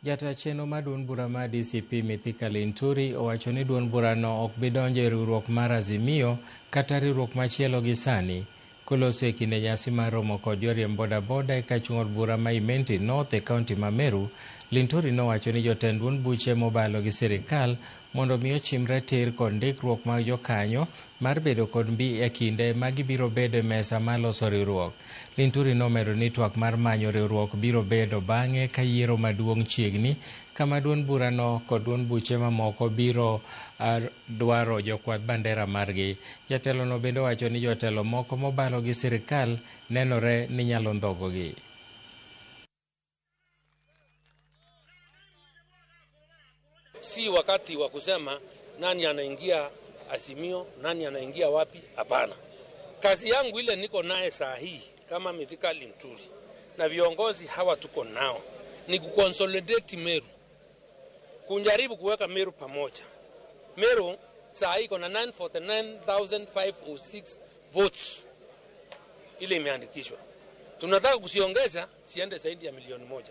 Jata chenro mar duond bura mar DCP Mithika Linturi owacho ni duond burano ok bi donjo e riwruok mar Azimio kata riwruok machielo gi sani. Koloso e kinde nyasi mar romo kod joriemb bodaboda e kachung' od bura ma Imenti North e kaunti ma Meru, Linturi nowacho ni jotend duond buche mobalo gi sirikal mondo mi ochimre tir kod ndikruok mag jokanyo mar bedo kod mbi e kinde ma gibiro bedo e mesa mar loso riwruok. Linturi nomedo ni twak mar manyo riwruok biro bedo bang'e ka yiero maduong' chiegni, kama duond burano kod duond buche mamoko biro dwaro jokwadh bandera margi. Jatelono bende owacho ni jotelo moko mobalo gi sirikal nenore ni nyalo ndhogogi. Si wakati wa kusema nani anaingia Azimio, nani anaingia wapi, hapana. Kazi yangu ile niko naye saa hii kama Mithika Linturi na viongozi hawa tuko nao ni kuconsolidate Meru, kujaribu kuweka Meru pamoja. Meru saa hii iko na 949,506 votes ile imeandikishwa. Tunataka kusiongeza siende zaidi ya milioni 1.